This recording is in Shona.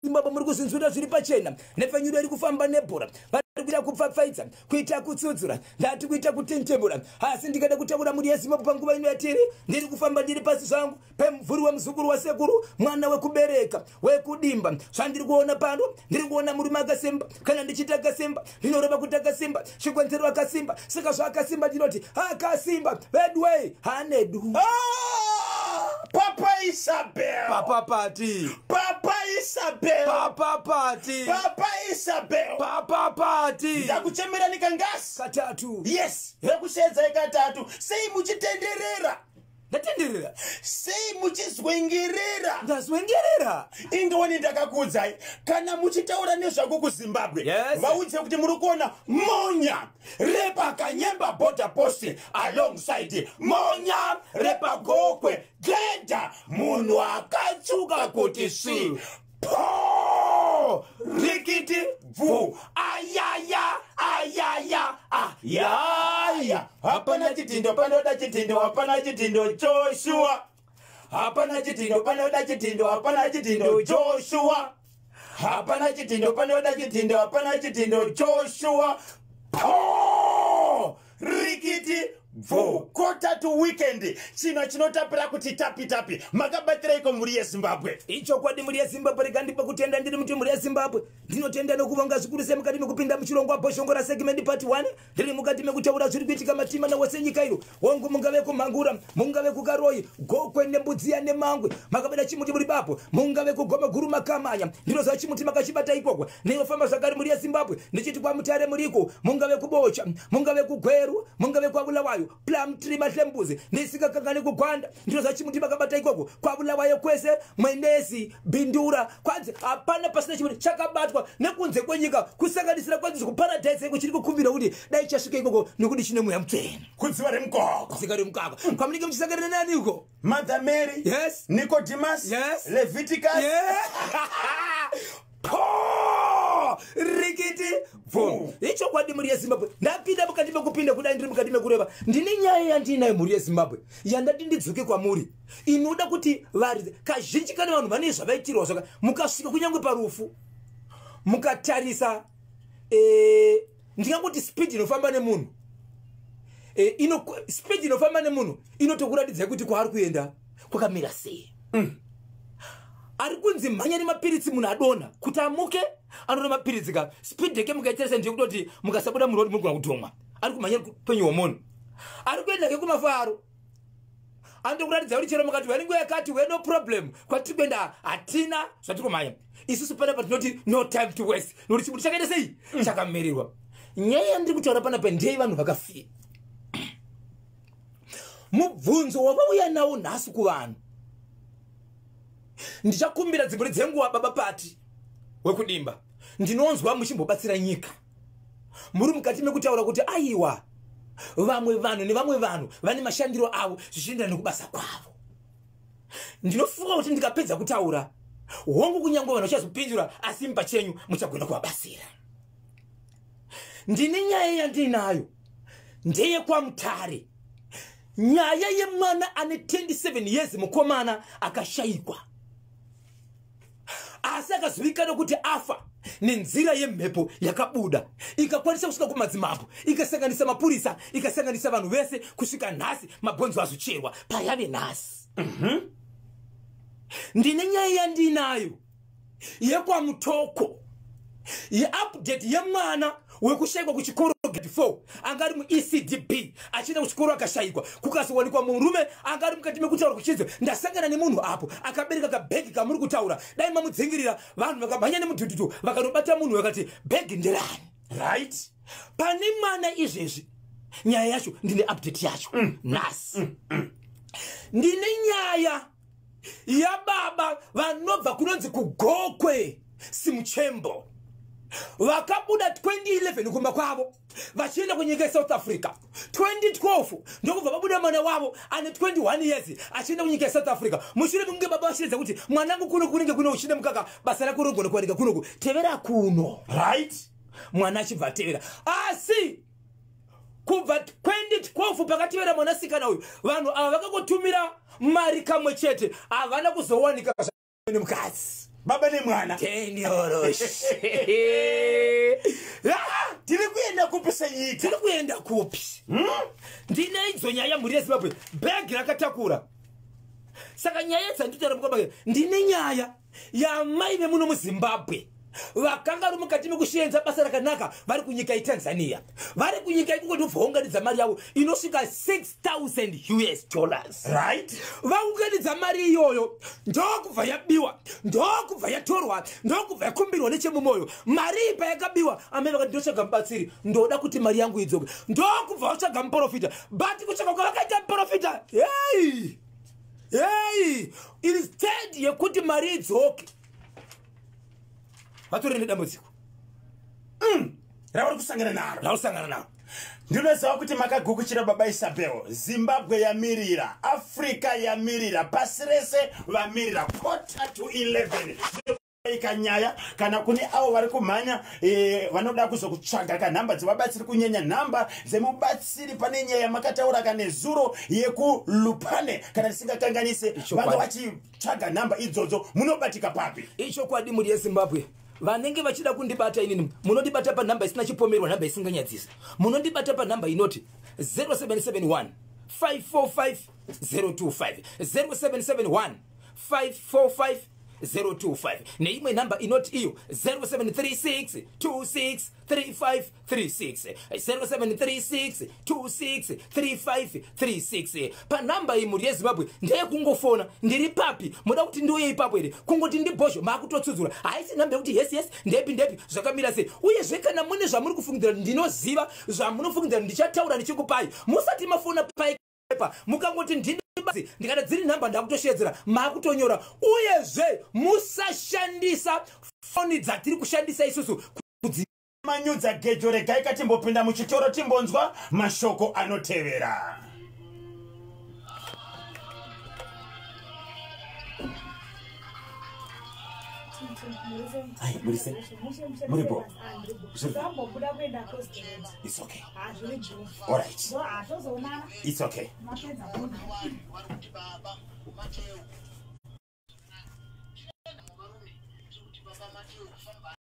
Zimbabwe muri kuzvinzwira zviri pachena. Nhepfenyuro iri kufamba nebhora, vari kuita kupfapfaidza, kuita kutsudzura, ndati kuita kutentemura. Asi ndikada kutaura mhuri yeZimbabwe panguva ino yatiri, ndiri kufamba ndiri pasi zvangu pemumvuri wemuzukuru wasekuru, mwana wekubereka wekudimba. Zvandiri kuona pano, ndiri kuona murume akasimba. Kana ndichiti akasimba, ndinoreva kuti akasimba chikonzero akasimba. Saka zvaakasimba ndinoti akasimba vedway hanedu. Ah, Papa Isabel. Papa Pati. Papa Isabel. Papa Pati. Papa Isabel. Papa Pati. Ndakuchemerani kangasi. Katatu. Yes, rekushedzai katatu. Sei muchitenderera? Ndatenderera. Sei muchizwengerera? Ndazwengerera. Ingoni ndakakuudzai, kana muchitaura nezvako kuZimbabwe, Yes. vaudze kuti muri kuona monya repaKanyemba border post alongside monya repaGokwe geda, munhu akatsuka kuti svi po rikiti bvu ayaya ayaya ayaya. Hapana chitindo panoda chitindo, hapana chitindo Joshua, hapana chitindo panoda chitindo, hapana chitindo Joshua, hapana chitindo panoda chitindo, hapana chitindo Joshua, po rikiti bvu. Quarter to weekend, chino chinotapira kuti tapi tapi. Makabatiraiko mhuri yeZimbabwe? Ichokwadi mhuri yeZimbabwe, rekandipa kutenda ndiri muti mhuri yeZimbabwe, ndinotenda nokuvonga zvikuru semukati mekupinda muchirongwa Bhoshongora segment part 1. Ndiri mukati mekutaura zviri kuitika matimana wese nyika iro. Hongu, mungave kuMhangura, mungave kuKaroi, Gokwe, Nembudziya neMangwe, makabata chimuti muri bapo. Mungave kuGoma Guru, Makamanya, ndinoziva chimuti makachibata ikoko. Ndinofamba zvakare mhuri yeZimbabwe ndichiti kwaMutare muriko, mungave kuBocha, mungave kuGweru, mungave kwaBulawayo, Plumtree, Mahlembuzi, ndisikakangani kuGwanda, ndinoziva chimuti makabata ikoko. KwaBulawayo kwese, Mwenezi, Bindura, kwanzi hapana pasina chimuti chakabatwa nekunze kwenyika, kusanganisira kwanzi kuparadhaisi iko chiri kukumbira kuti dai chasvika ikoko nekuti chine mweya mutsvene. Kudziva remukoko. Tsika remukaka kwamunenge muchisangana nani uko? Mother Mary. Yes. Nicodemus. Yes. Leviticus. Po rikiti bvu. Ichokwadi mhuri yeZimbabwe, ndapinda mukati mekupinda kudai, ndiri mukati mekureva. Ndine nyaya yandinayo mhuri yeZimbabwe yandati ndidzoke kwamuri, inoda kuti vari kazhinji kana vanhu vane zvavaitirwa zvaka mukasvika kunyange parufu mukatarisa, ndingangoti speed inofamba nemunhu, speed inofamba nemunhu inotokuratidzai kuti kwaari kuenda kwakamira sei. Ari kunzi mhanya nemapiritsi, munhu adonha, kuti amuke anoda mapiritsi ka. Speed yake mukaitarisa ndeyekutoti mukasabuda muroad munogona kutomwa. Ari kumhanya penyu hwomunhu ari kuenda ke kumafaro, anotokuratidza kuti chero mukati wenguva yakati we no problem, kwatiri kuenda hatina zvatiri kumhanya isusu. Panapa tinoti no time to waste, nokuti chimuti chakaita sei? Chakamirirwa. Nyaya yandiri kutaura panapa ndei vanhu vakafira. Mubvunzo wavauya nawo nhasi kuvanhu, ndichakumbira dzimuri dzenguva. Baba Pati wekudimba, ndinonzwa muchimbobatsira nyika, muri mukati mekutaura kuti aiwa, vamwe vanhu nevamwe vanhu vane mashandiro avo zvichienderana nekubasa kwavo. Ndinofunga kuti ndikapedza kutaura, hongu, kunyange vanhu vachazopindura, asi pachenyu muchagona kuvabatsira. Ndine nyaya yandinayo, ndeyekwaMutare, nyaya yemwana ane 27 years, mukomana akashayikwa asi akazivikanwa kuti afa nenzira yemhepo yakabuda ikakwanisa kusvika kumadzimambo, ikasanganisa mapurisa, ikasanganisa vanhu vese, kusvika nhasi mabhonzo azocherwa payave nhasi. Ndine nyaya yandinayo yekwaMutoko, yeupdate yemwana wekushayikwa kuchikoro grade 4, anga ari muECDB achienda kuchikoro, akashayikwa, kukazowanikwa murume anga ari mukati mekutaura kuchinzi ndasangana nemunhu apo akabereka kabhegi kamuri kutaura, dai mamudzingirira. Vanhu vakamhanya nemudhudhudhu vakanobata munhu, vakati bhegi nderani? Pane mwana izvezvi, nyaya yacho ndine update yacho nhasi. Ndine nyaya yababa vanobva kunonzi kuGokwe Simuchembo, vakabuda 2011 kumba kwavo vachienda kunyika yeSouth Africa. 2012 ndokubva vabuda mwana wavo ane 21 years achienda kunyika yeSouth Africa, mushure mekunge baba vachiredza kuti mwanangu, kuno kunenge kuno uchine mukaka, basa rako rinogona kuwanika kunoku, tevera kuno. Mwana achibva atevera, asi kubva 2012 pakatevera mwanasikana uyu, vanhu ava vakangotumira mari kamwe chete, havana kuzowanika nemukadzi. Baba nemwana. Daniel. Tiri kuenda kupi senyika? Tiri kuenda kupi? Ndine idzo nyaya, mhuri yeZimbabwe, bhegi rakatakura. Saka nyaya dzanditaura mukabake, ndine nyaya yamai vemuno muZimbabwe vakanga vari mukati mekushienza basa rakanaka vari kunyika yeTanzania. Vari kunyika ikoko, ndobvaunganidza mari yavo inosvika 6000 US dollars. Vaunganidza mari iyoyo, ndokubva yabiwa, ndokubva yatorwa, ndokubva yakumbirwa nechemumwoyo. Mari iyi payakabiwa, amai vakati, "Ndotsvaga mubatsiri, ndoda kuti mari yangu idzoke." Ndokubva vatsvaga muprofita, but kutsvaga kwavakaita muprofita, hei hei, instead yekuti mari idzoke, vatori nedambudziko. Rauri kusangana naro. Rausangana naro. Ndinoziva kuti makagukuchira, baba Isabel. Zimbabwe yamirira, Africa yamirira, pasi rese vamirira. 10:45 ikanyaya. Kana kune avo vari kumhanya, vanoda kuzokutsvaga kanhamba dzevabatsiri, kunyanya nhamba dzemubatsiri pane nyaya yamakataura kanezuro yekuLupane, kana tisingakanganise, Ichokwadi. vanga vachitsvaga nhamba idzodzo, munobatika papi? Ichokwadi, mhuri yeZimbabwe, vanenge vachida kundibata inini, munondibata panhamba isina chipomerwa, nhamba isinganyadzisa. Munondibata panhamba inoti 0771 545 025, 0771 545 025, neimwe nhamba inoti iyo 0736 26 3536, 0736 26 3536. Panhamba iyi, mhuri yeZimbabwe, ndeyekungofona, "Ndiri papi? Muda kuti ndiuye ipapo here?" Kungoti ndibhozho, maakutotsudzura. Haisi nhamba yekuti yes yes, ndepi ndepi, zvakamira sei. Uyezve kana mune zvamuri kufungidzira ndinoziva, zvamunofungidzira ndichataura ndichikupai, musati mafona pai pa, mukangoti ndini basi, ndikati dziri nhamba ndakutoshedzera, maakutonyora. Uyezve musashandisa foni dzatiri kushandisa isusu kudzi Manyudza gejo, regai katimbopinda muchitoro timbonzwa mashoko anotevera. Ai, muri sei? Muri bo? Zambobuda kuenda across the road. It's okay. Hazviri bho. All right. So hatozoonana. It's okay. Mapedza munhu. Vari kuti baba Mateo, varume, tiri kuti baba Mateo kufamba.